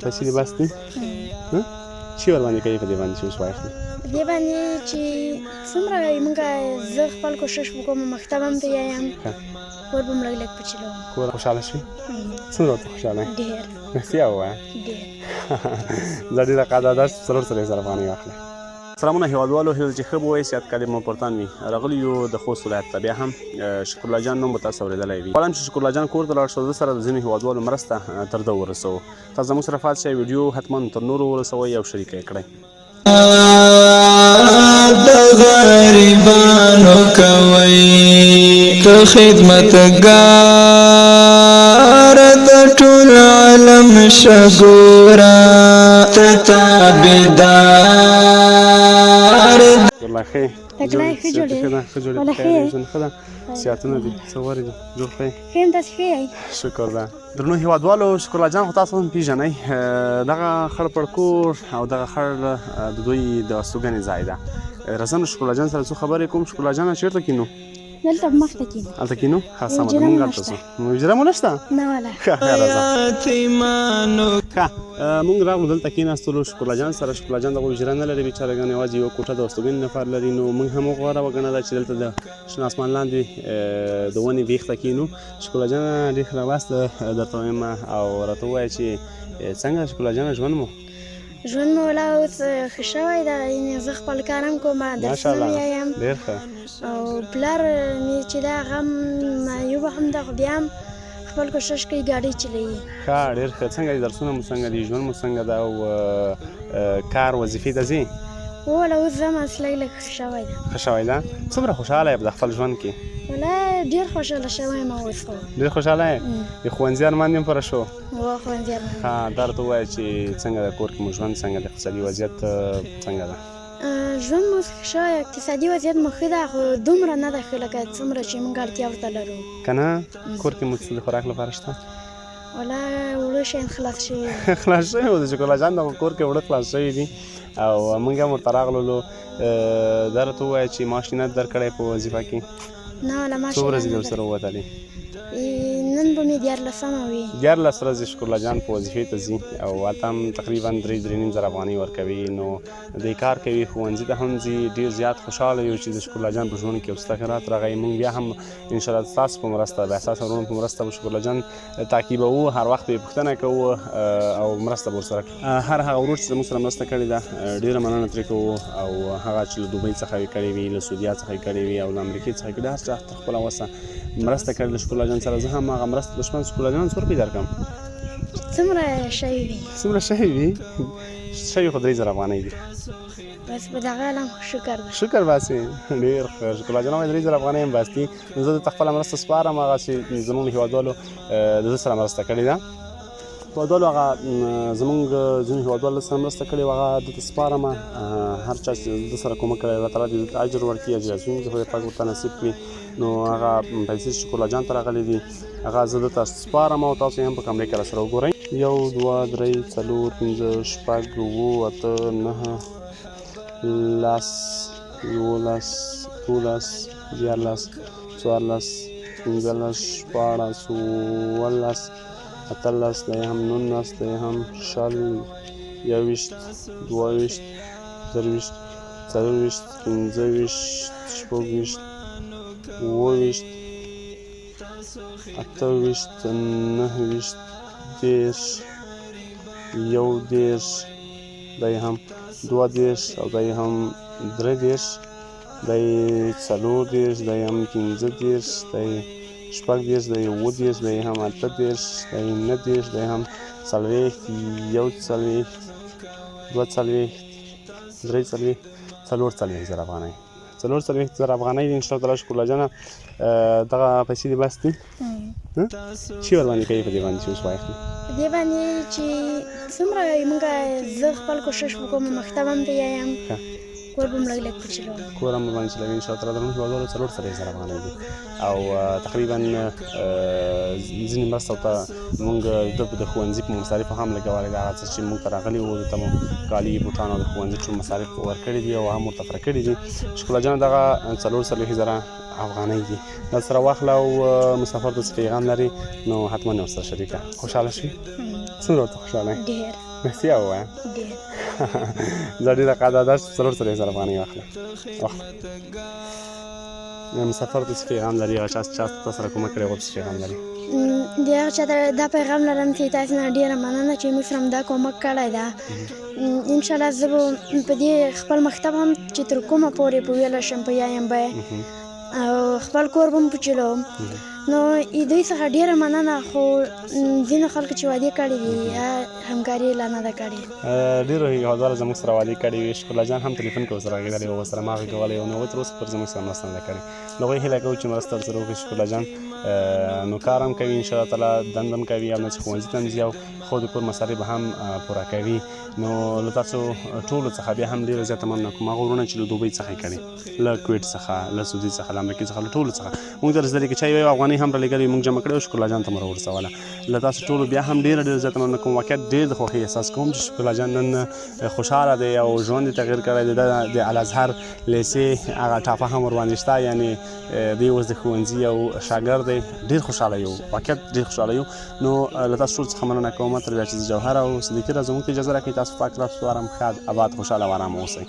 پیسې دې بس دي؟ چی ور باندې کوي په دې باندې چې اوس واخلي؟ په دې باندې چې څومره موږ زه خپل کوشش وکړم، مکتب هم ته یم، کور به لږ لږ پچلوم. کور خوشحاله شي؟ څومره ورته خوشحاله یې؟ ډېر. رښتیا ووایه. ډېر. زه ډېره قدردان 44 افغانۍ واخله. سلامونه هیوادوالو، هیله چې ښه به وئ، صحت کالي مو پرتان وي. راغلي یو د خوست ولایت ته، بیا هم شکرالله جان نوم به تاسو اورېدلی وي. غواړم چې شکرالله جان کور ته لاړ شو، ده سره د ځینو هیوادوالو مرسته تر ده ورسوو. تاسو زموږ سره فعال شئ، ویډیو حتما تر نورو ورسوئ او شریکه یې کړئ. د غریبانو کوي ته خدمتګار، د ټول عالم شګورا ته تابعدار. الله ښه تکړه ښه جوړې، ښه جوړې، ولا ښه یې؟ ژوند ښه ده، صحتونه دي څه غورې دي، جوړ ښه یې؟ ښه یم، تاسو ښه یئ؟ شکر ده. درنو هیوادوالو، شکرالله جان خو تاسو هم پیژنئ. دغه خړ پړکور او دغه خړ د دوی د استوګنې ځای ده. راځه نو شکرالله جان سره څو خبرې کوم. شکرالله جان، چېرته کینو؟ دلته مخته کینو. هلته کینو؟ ښه، سمه ده، حجره مونږ مو هلته نشته. ځو. حجره مو نشته؟ نه والا. ښه ښه، راځه. یتیمانو. ښه، مونږ راغلو دلته کېناستلو شکرالله جان سره. شکرالله جان دغه حجره نه لري بیچارهګان، یوازې یوه کوټه د استوګنې لپاره لري. نو مونږ هم غوره وګڼله چې دلته د شنه اسمان لاندې د ونې بیخ ته کینو. شکرالله جانه، ډېر ښه راغلاست درته وایم، او راته ووایه چې څنګه شکرالله جانه ژوند مو؟ ژوند مو ولا اوس ښه شوی ده، یعنې زه خپل کار هم کوم، درسونه ماشاءالله وایم. ډېر ښه. او پلار مې چې دا هغه هم معیوبه هم ده، خو بیا هم خپل کوشش کوي، ګاډۍ چلوي. ښه، ډېر ښه. څنګه دي درسونه مو، څنګه دي ژوند مو، څنګه ده او کار وظیفې ته ځې؟ ولا اوس ځم، اوس لږ لږ ښه شوی ده. ښه شوی ده. څومره خوشحاله یې په خپل ژوند کې؟ ولا ډېر خوشحاله شوی یم اوس خو. ډېر خوشحاله یې؟ د ښوونځي ارمان دې هم پوره شو؟ هو، ښوونځي ارمان. ښه، دا راته ووایه چې څنګه ده کور کې مو ژوند، څنګه د اقتصادي وضعیت څنګه ده؟ ژوند مو ښه شوی، اقتصادي وضعیت مو ښه ده، خو دومره نه ده ښه لکه څومره چې موږ اړتیا ورته لرو. که نه کور کې مو څه د خوراک لپاره شته؟ ولا اوړه شیان خلاص شوي دي. خلاص شوي وو. د شکرالله جان دغه کور کې اوړه خلاص شوي دي او موږ هم ورته راغللو. دا راته ووایه چې معاش دې نه درکړی په وظیفه کې؟ نه والا، معاش څو یې ورځې دې نه ورسره ووتلې؟ نن به مې 13مه وي. 13 ورځې شکرالله جان په وظیفې ته ځي او هلته هم تقریبا درې درې نیم زره افغانۍ ورکوي. نو دی کار کوي، ښوونځي ته هم ځي. ډېر زیات خوشحاله یو چې د شکرالله جان په ژوند کې یو څه تغیرات راغی. مونږ بیا هم انشاءالله ستاسو په مرسته، بیا ستاسو وروڼو په مرسته به شکرالله جان تعقیبوو، هر وخت به یې پوښتنه کوو او مرسته به ورسره. هر هغه ورور چې زموږ سره مرسته کړې ده، ډېره مننه ترې کوو، او هغه چې له دوبۍ څخه یې کړې وي، له سعودیا څخه یې کړې وي او له امریکې څخه یې کړې، هر چا تر خپله وسه مرسته کړې له شکرالله جان سره. زه هم هغه مرسته ته ژمن. شکرالله جان، څو روپۍ درکړم؟ څومره شوي وي؟ څومره شوي وي؟ شوي خو 3000 افغانۍ دي. بس په دغه عالم خو شکر ده. شکر باسي، ډېر ښه. شکرالله جان وایي 3000 افغانۍ هم بس دي. نو زه درته خپله مرسته سپارم، هغه چې زموږ هېوادوالو د ده سره مرسته کړې ده. هېوادوالو هغه زموږ ځینو هېوادوالو سره مرسته کړې وه، هغه ده ته سپارم. هر چا چې ده سره کومک کړی، الله تعالی دې ده ته اجر ورکړي، اجر عظیم دې خدای پاک ورته نصیب کړي. نو هغه پیسې چې شکرالله جان ته راغلي دي، هغه زه ده ته سپارم او تاسو یې هم په کمرې کې راسره وګورئ. 1، 2، 3، 4، 5، 6، 7، 8، 9، 10، 11، 12، 13، 14، 15، 16، 17، 18، دا یې هم 19، دا یې هم 20، 21، 22، 23، 24، 25، 26، 27، 28، 29، 30، 31، دا یې هم 32 او دا یې هم 33، دا یې 34، دا یې هم 35، دا یې 36، دا یې 37، دا یې هم 38، دا یې 39، دا یې هم 40، 41، 42، 43، 44 زره افغانۍ. 44 زره افغانۍ دي انشاءالله تعالی. شکرالله جانه، دغه پیسې دې بس دي؟ چی ور باندې کوي په دې باندې چې اوس واخلي؟ په دې باندې چې څومره موږ زه خپل کوشش وکړم، مکتب هم ته یم، کور به لږ لږ چلوم. کور هم باندې چلوي ان شاء الله تعالی. درنو هېوادوالو، 44 زره افغانۍ دي او تقریبا ځینې مرسته ورته مونږ د ښوونځي په مصارفو هم لګولې ده. هغه څه چې مونږ ته راغلي وو، ته مو کالي، بوټان او د ښوونځي ټول مصارف ورکړي دي او هم ورته پوره کړي دي. شکرالله جانه، دغه 44 زره افغانۍ دي، دا سره واخله او مسافر ته څه پیغام لري نو حتما یې ورسره شریک کړه. خوشحاله شوي؟ څومره ورته خوشحاله یې؟ ډېر. رښتیا ووایه. ډېر. زه ډېره قاده دا 44,000 افغانۍ واخله، واخله. مسافر ته څه پیغام لري؟ هغه چا چا تا سره کومک کړی، هغه څه پیغام لري؟ د هغه چا ته دا پیغام لرم چې تاسو نه ډېره مننه چې موږ سره دا کومک کړی ده. ان شاء الله زه به په دې خپل مکتب هم چې تر کومه پورې په ویلی شم په یایم به او خپل کور به هم په چلوم. نو دوی څخه ډېره مننه، خو ځینو خلکو چې وعدې کړې دي همکاري لا نه ده کړې. ډېرو هېوادوالو زموږ سره وعدې کړې وې. شکرالله جان هم تلیفون کې ورسره غږېدلی و، ورسره ما غږولی و، نو هغوی تر اوسه پورې زموږ سره مرسته نه ده کړې. له هغوی هیله کوو چې مرسته ورسره وکړي. شکرالله جان نو کار هم کوي، ان شاء الله تعالی دنده هم کوي او نه چې ښوونځي ته هم ځي او خو د کور مصارف به هم پوره کوي. نو له تاسو ټولو څخه بیا هم ډېره زیاته مننه کوم، هغه وروڼه چې له دوبۍ څخه یې کړې، له کویټ څخه، له سعودي څخه، له امریکې څخه، له ټولو څخه موږ ته رسېدلې. که چا یوه افغانۍ هم رالېږلې وي، موږ جمع کړې او شکرالله جان ته مو راورسوله. له تاسو ټولو بیا هم ډېره ډېره زیاته مننه کوم. واقعیت ډېر د خوښۍ احساس کوم چې شکرالله جان نن خوشحاله دی او ژوند یې تغیر کړی دی. د الازهر لیسې هغه ټاپه هم ورباندې شته، یعنې دی اوس د ښوونځي یو شاګرد دی. ډېر خوشحاله یو، واقعیت ډېر خوشحاله یو. نو له تاسو ټولو څخه مننه کوم. تر بیا چې زه جوهر او صدیقي راځو، موږ ته اجازه راکړئ. تاسو پاک رب سپارم. ښاد، اباد، خوشحاله او ارام اوسئ.